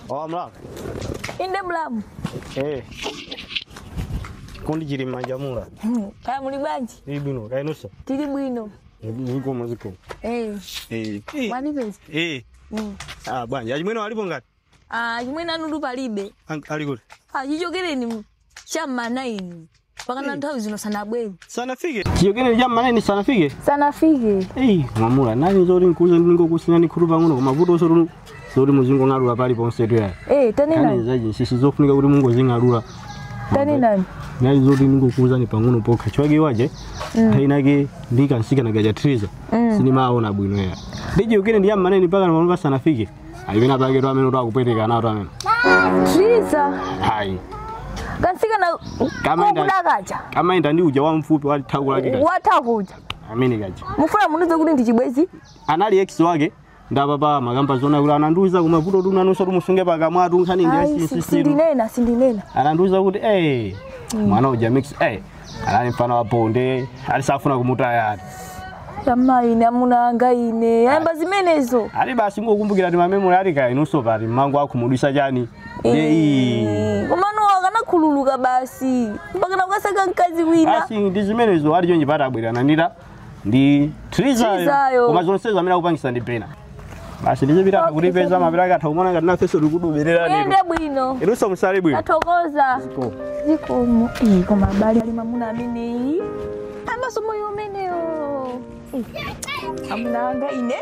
Oh, mlamu. Inde mlamu. Eh. Kundi chiri manjamula. Kaya muli bwanji? Tili bwino, kaya nusa. Tili bwino. Niko maziko. Eh. Eh. Mwandipeza? Eh. Ah, bwanji. Achimwene alipo ngati? Ah, achimwene anudu palibe. Ali kuti? Ah, chichokereni chamma 9. Pakana nthawi zino sanabwere. Sanafike. Chichokereni chamma 9 sanafike? Sanafike. Eh, mwamula nani zori nkuza ndingo kusinani khulu pang'ono koma vuto sori zori muzingo ng'alula pali ponse tu yayi. Eh, tanena. Nani zaji sisi zofunika kuti mungo zing'alula. Tanena. Nani zori ningo kuza ni pang'ono pokha chwake waje. Tainake ndikansika na gaja triza. Sinimaona bwino ya. Ndije ukene ndi chamma 9 mpaka pano sanafike. Ayimena pake to amene to akupweteka nato amene. Triza. Hayi. Kansika na kudakacha. Kamaenda ndi uja wamfupi walithaku lake kaja. Wathakuja. Amene kaja. Mufuna munuze kuti ndi chibwezi? Anali ex wake ndapapa makamba zona kuti anandiuza kumavuto tunanusa tumusunge pakamwa tunkhani ndi sindinena sindinena. Anandiuza kuti eh mwana uja mix eh anali mfano wa bonde alisafuna kumutaya. Kama ine amuna anga ine yamba zimenezo. Ali basi ngokumbukira ti mamemori ali kaya inunso pati mmango akhumudwisa chani. Eh. Komano akanakhululuka basi. Mpaka nakasaka mkazi wina. Basi ndi zimenezo ali chonje patabwerana ndita ndi Trizayo. Koma zonse zamene akupangisa ndi pena. Basi ndizipita kutipeza mapira akatha kumona ngati nafenso tikuduberera nero. Ende bwino. Inunso musale bwino. Tathokoza. Zikomo. Eh koma abale ali mamuna ameneyi. Ambaso moyo umeneyo. Amuna anga ine.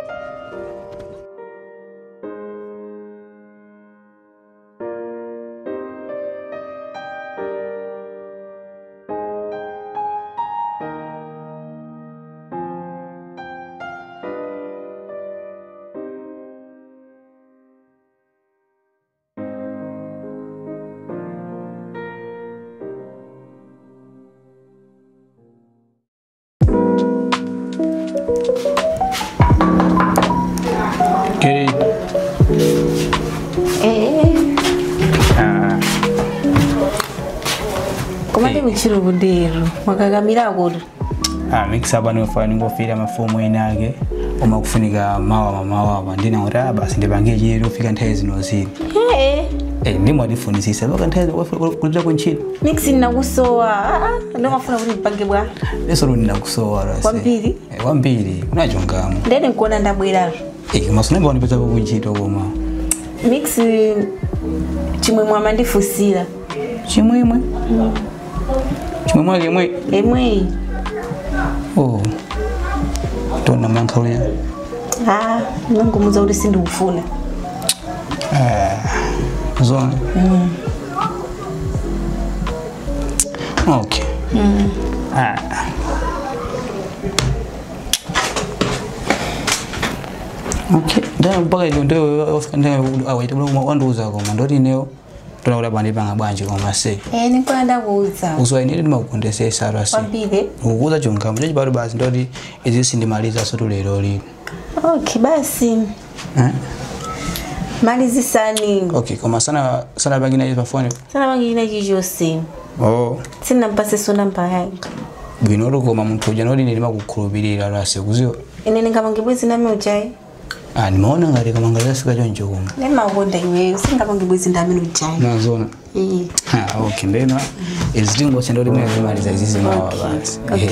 Chirubudero wakagamira kuti ah mix up anofana ngofira mafomu enake uma kufunika mawa mawa ndina kuti basi ndipange chiro fika nthawi zino zini eh eh ndimo adifunisisa baka nthawi kulipira kunchito mix ninakusowa ah ndimafuna kuti ndipange bwa leso ndinakusowa rase kwambiri eh kwambiri unachongamo ndene nkuona ndabweraro eh masonemba wanipeza kunchito koma mix chimwemwe amandifusira chimwemwe chimwemwe yemwe emwe oh tona mankhauya ah ngungumuza kuti sindikufuna eh zona okay ah okay ndana mpaka ilo ndio ofika awaita wanduza koma ndoti neo tona bandi panga bwanji koma se eh nikwanda kuuza uzwa ine ndimakukondesesa rasi kwambiri ukuuza chonga mchechi bado basi ndoti izi sindimaliza sotu lero lino okay basi eh Malizisani. Okay, koma sana sana bangina ipa phone. Sana bangina chichonse. Oh. Sinampase sona mpaya. Bwino koma munthu uja nodi ndilima kukhulupirira lase kuziwa. Ine ndingapange bwezi nami ujayi. Ah, nimaona ngati kamangalira sika choncho koma. Ndimakonda iweyo, singapange bwezi ndamene ujayi. Nazona. Eh. Ah, okay, ndena. Izitingo sendo limwe zimaliza izizi mawa basi. Okay. Eh.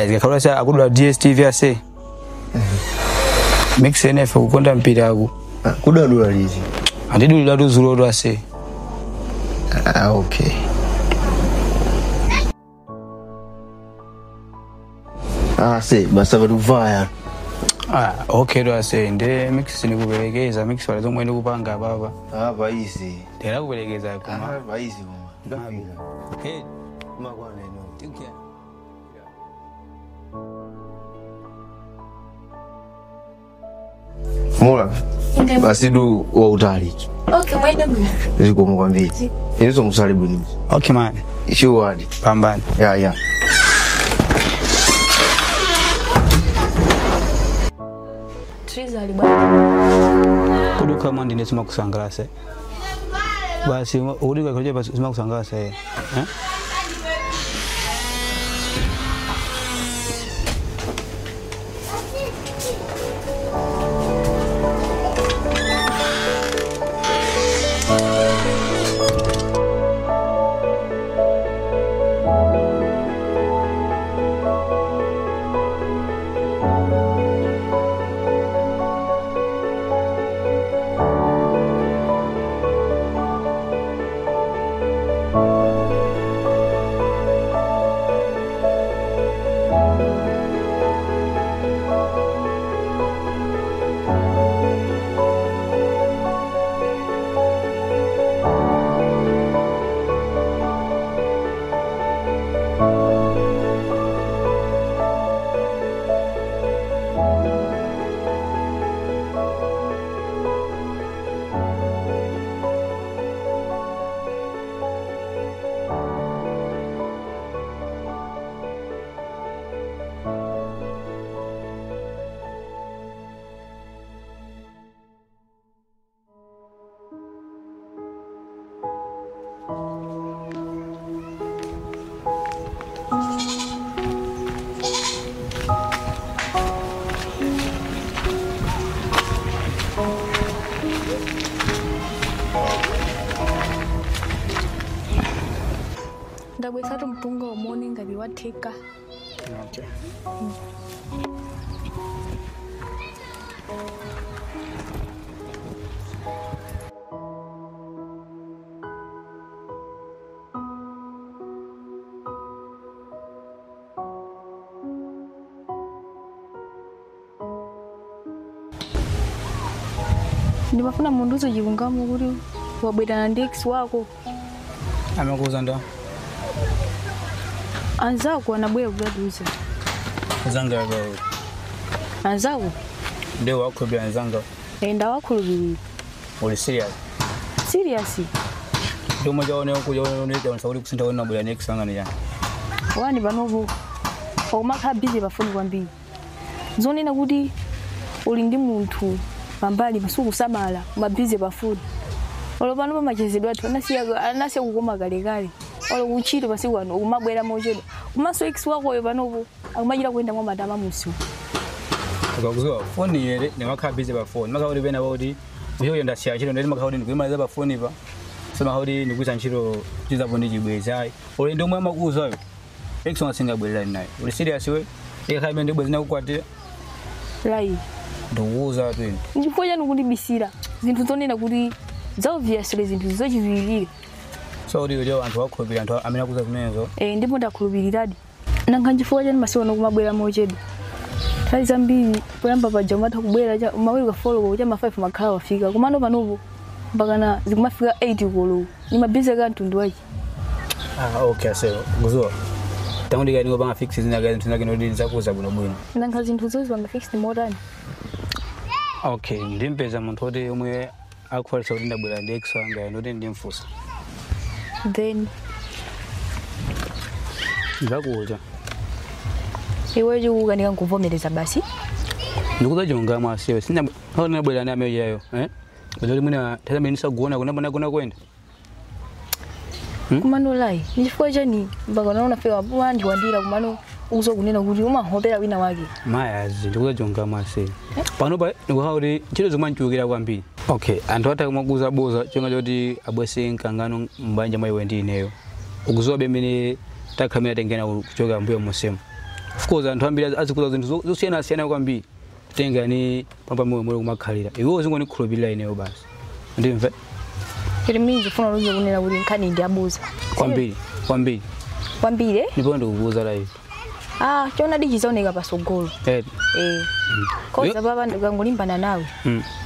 Zikakhala sa akudula DSTV ase. Mix NF kukonda mpira aku. Kudadula lizi. Andidulira tuzulo tu ase. Ah, okay. Ah, se basa batuvaya. Ah, okay tu ase nde mix nikuperekeza mix wala zomwe ndikupanga baba. Ah, baizi. Ndera kuperekeza koma. Ah, baizi koma. Ndafika. Hey, makwana ino. Take care. Mola, basi du wa utali. Okay, mwende bwino. Zikomo kwambiri. Inso musali bwino. Okay man. Sure. Pambana. Yeah, yeah. Triza ali bwana. Kuduka mwandi ndesima kusangalase. Basi uduka kuja basi sima kusangalase. Eh? Ndabwesatu mpunga omone ngati watheka. Okay. Ndimafuna munduzo chilungamo kuti wabwerana ndi ex wako. Amakuuza ndo? Anzako anabwera kudzaduza. Anzanga wako. Anzako? Ndio wakhulupirira anzanga. Ndawakhulupirira. Uli serious? Serious. Ndio mmoja wao kuja unaona uli kusinda wona bwera next anga ni yani. Wani panopo umakhala busy pafoni kwambiri. Zonena kuti uli ndi munthu pambali masuku samala mabize pafoni. Olo pano pamachezedwa athu anasiya kukoma kalekale. Olo kuchito pasiku ano umabwera mochedwa. Umaso ex wakoyo panopo akumachita kuyenda mwa matama musi. Ukakuziwa foni yere ndimakhala busy pafoni. Makhala bena kuti uyo ndasiya chiro ndili makhala kuti ndikuyimaliza pafoni pa. Sema kuti ndikuita ntchito chizapo ndi chibwezi ayi. Uli ndi omwe amakuuzayo. Ex wangasinga naye. Uli serious we? Ikhala imene ndibwezi nakukwatira. Lai. Ndikuuza tu ine. Nchifukwa chani kundibisira zinthu zonena kuti zaobviously zinthu zochiviwirire. So uli ujo anthu wakhulupirira anthu amene akuza zimenezo. Ndipo ndakhulupiriradi. Nanga nchifukwa chani masiku ano kumabwera mochedwa. Nthawi zambiri poyamba paja umatha kubwera cha maweruka 4 cha ma 5 makhala wafika. Komano panopo mpakana zikumafika 8 koloko. Ni mabize ka mtundu wachi. Ah, okay so kuzuwa. Tangu ndikapanga fix zina zina kinodi zakuza bwino bwino. Nanga zinthu zonse panga fix ni motani. Okay, ndimpeza munthu oti omwe akufarisa kuti ndabwera ndi ex wanga ndoti ndimfusa. Then ndakuuza. Iwe chikukanika nkuvomereza basi. Ndikuza mwasiwe sina ndabwera ndi ameyo yayo, eh? Ndoti mwina tazamene ndisakuona kuna mbona kuna kwenda. Kumano lai, nchifukwa chani mpaka unaona fika anthu wandira kumano uzokunena kuti umahopera wina wake. Mayazi ndikuza mwasiwe. Pano pa ndikuha kuti ntchito zomwe anchulukira kwambiri. Okay, anthu atha kumakuza boza chonga choti abwese mkangano mbanja mwa iwe ndi ineyo. Ukuzowa bemene takhamira tengena kuchoka mbuyo mosemo. Of course anthu ambiri azikuza zinthu zosiyana-siyana kwambiri. Tenga ni pampa moyo moyo kumakhalira. Iwe uzingonikhulupirira ineyo basi. Ndimve? Chiri minji funa luzo kunena kuti nkhani ndi abuza. Kwambiri, kwambiri. Kwambiri? Ndipo ndikukuuza live. Ah, chona dichizaoneka pasogolo. Eh. Eh. Koza baba ndikangolimbana nawe.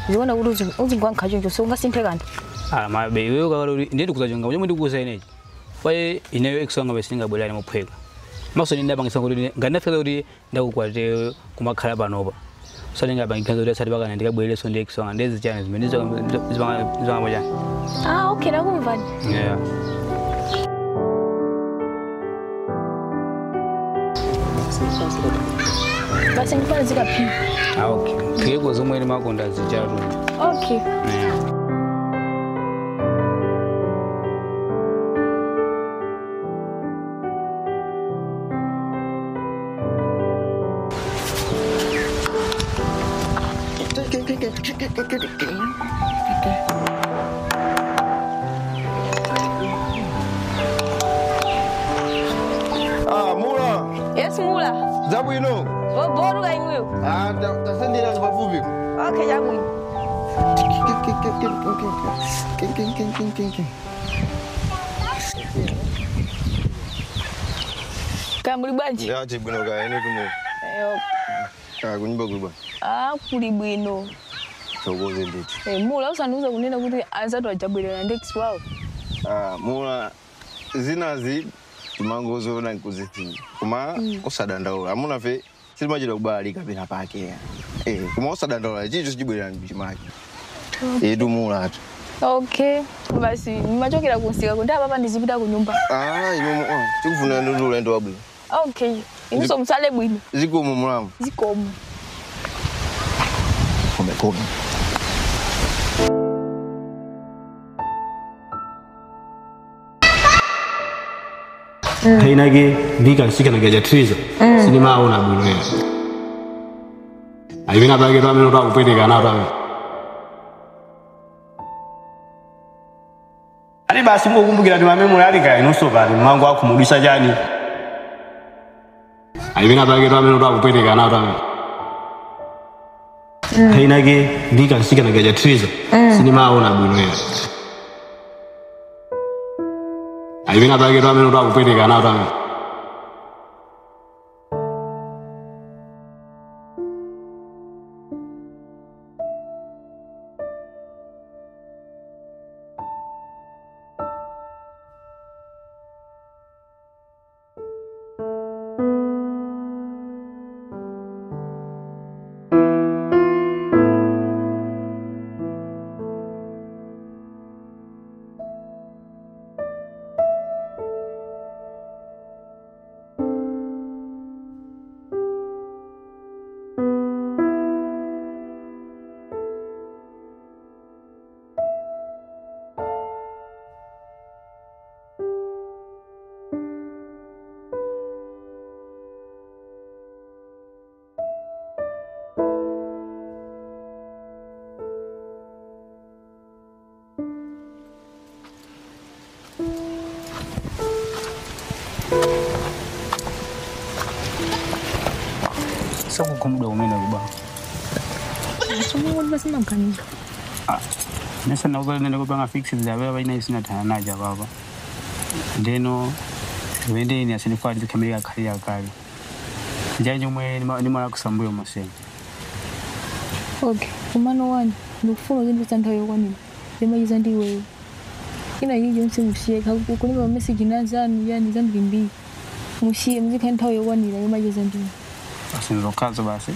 Ziona kuti uzingwankha choncho so ungasinthe kanthu. Ah, mabe iwe ukakhala ndiye ndikuza chonga chomwe ndikukuuza inechi. Paye ineyo ex wanga besingabwera mophweka. Maso ndinapangisa kuti ngandafika kuti ndakukwate kumakhala panopa. So ndingapangisa kuti asati pakana ndikabwerereso ndi ex wanga ndezi chani zimene zipanga chani. Ah, okay, nakumvani. Yeah. Basi ndifana zikaphika. Ah, okay. Phiko zomwe ndimakonda zichatu. Okay. Yeah. Ah, Mula. Yes, Mula. Zabwino. Boboru kainuyo. Ah, tasendera pafupi. Okay, zabwino. Kambuli bwanji? Ya chibwino ka ene tumo. Eh. Ah, kunyumba kuli bwanji. Ah, kuli bwino. Chokoze ndithu. Eh, Mula usandiuza kunena kuti anzatu ajabwerera ndi ex wawo. Ah, Mula zinazi timangozoona nkuziti. Koma osadandaula. Amuna fe silimachita kubalika pena pake. Eh, koma osadandaula chicho sichibwerera mchimake. Eh, tumula atu. Okay, basi nimachokera kunsika kuti apa ndizipita kunyumba. Ah, ino tikufuna ndi ulendo wabwino. Okay, inso msale bwino. Zikomo mulamu. Zikomo. Kome kome. Nthawi ndikansika naga Triza. Sinimaona bwino ya. Ayimena pake pamene pakupweteka nawo pamene. Ali basi mukukumbukira ndi mamemori ali kaya inonso pali mmango akhumudwitsa chani. Ayimena pake pamene pakupweteka nawo pamene. Nthawi ndikansika naga Triza. Sinimaona bwino ya. Ayimena pake pamene pakupweteka nawo pamene. Sakukhumudwa kumene kuba. Somo basi maganizo. Ah. Nesa nakuba nene kupanga fix ndabera baina isina thana naja baba. Ndeno Wende asindifuna zikhamilika khalira kale. Njani chomwe ndimala kusambuyo maseni. Okay, umano wani ndikufuna uzindipatsa nthawi yokwanira yomachiza ndi iweyo. Ina iliyonse musiye kulemba mameseji nazanu yani zambirimbiri. Musiye muzikhala nthawi yokwanira yomachiza ndi ine. Basi nzokhazo basi.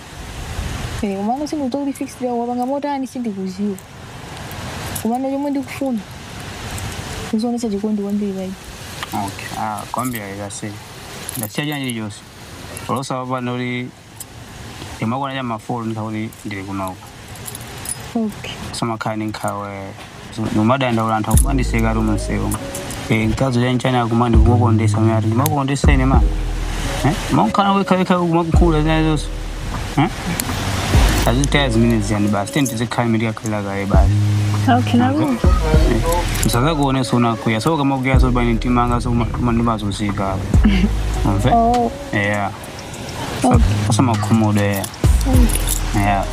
Umano sindikudziwa kuti fixed yawo wapanga motani sindikudziwa. Umano chomwe ndikufuna uzionetsa chikondi kwambiri paine. Okay, kwambiri basi. Ndasiya china chilichonse. Olosa pano uli ndimakona cha mafolo ndikhakuti ndili kunoko. Okay. Somakhala ndi nkhawe. Ndimadandaula anthu akumandiseka ali munsewu. Mkazi uja nchani akumandi kumakondesa mwe ati ndimakondesa ine mani. Mankhala wekha wekha kumakukhula zina zonse. Azitaya zimene ziyani basi tenti tizikhala imene tikakhalira kale basi. Okay, nalu. Msazakuonesa unakwiya so kama so bani mtimanga so mandimazunzika. Umve? Oh. Yeah. Okay. Osamakhumudo yeah. Okay. Yeah.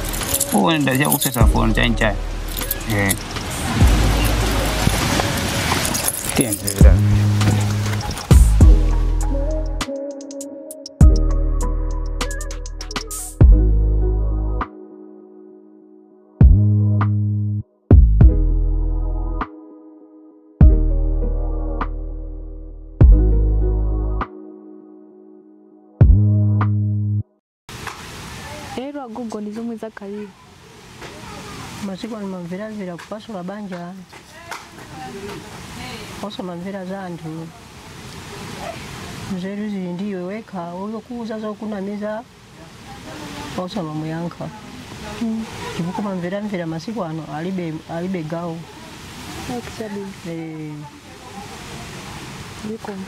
Uone ndaziya kusesa phone chani chani. Yeah. Tiyenzera. Lero agogo ndi zomwe zakhalira. Masiku ano mamveramvera kupasula banja osomamvera za anthu nzeru zili ndiwe wekha uyokuuza zokunamiza osamamuyankha chifukwa mamveramvera masiku ano alibe gawo. Okay, chabwino. Ndikoma.